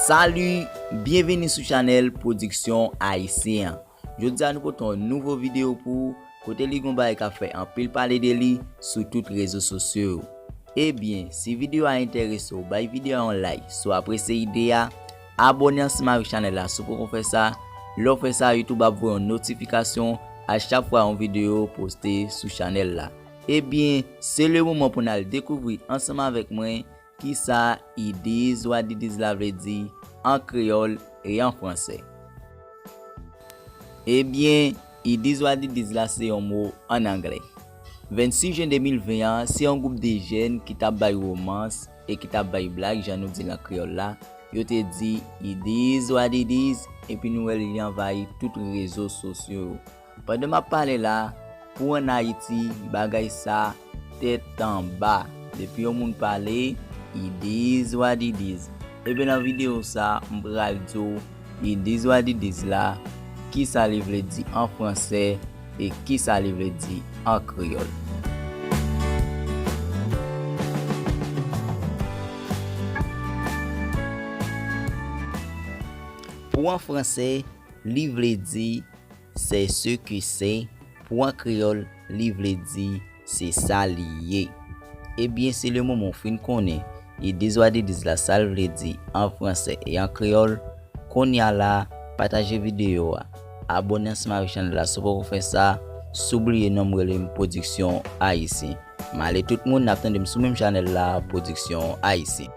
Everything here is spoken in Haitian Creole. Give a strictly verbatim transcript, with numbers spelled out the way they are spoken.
Salut, byenvini sou chanèl Pwodiksyon Ayisyen an. Jodi a nou pote yon nouvo videyo pou ou, kote li gon bagay k ap fè anpil pale de li sou tout rezo sosyo yo. Ebyen, si videyo a enterese w, bay videyo a yon like. Si w apresye ide a, abòne ansanm avèk chanèl la si w poko fè sa. Lè w fè sa, YouTube ap voye yon notifikasyon a chak fwa yon videyo poste sou chanèl la. Ebyen, se le moman pou n al dekouvri ansanm avèk mwen kisa It is what it is la vle di an kreyòl e an fransè. Ebyen, It is what it is la se yon mo ann anglè. Vennsis jen de mil ven an, se yon gwoup de jèn ki t ap bay womans e ki t ap bay blag, jan nou di l an kreyòl la, yo te di It is what it is, epi nou wè li anvayi tout rezo sosyo yo. Pandan m ap pale la, pou ann Ayiti, bagay sa tèt anba. Depi yon moun pale, It is what it is. Ebyen, nan videyo sa, m pral di w It is what it is la, kisa li vle di an fransè e kisa li vle di an kreyòl. Pou an fransè, li vle di c'est ce que c'est, pou an kreyòl, li vle di se sa li ye. Ebyen, se le moman w fin konnen It is what it is la, sa l vle di an fransè e an kreyòl. Kounye a la, pataje videyo a. Abòne ansanm avèk chanèl la si w poko fè sa. San bliye non m rele m Pwodiksyon Ayisyen. M ale tout moun, n ap tande m sou menm chanèl la, Pwodiksyon Ayisyen.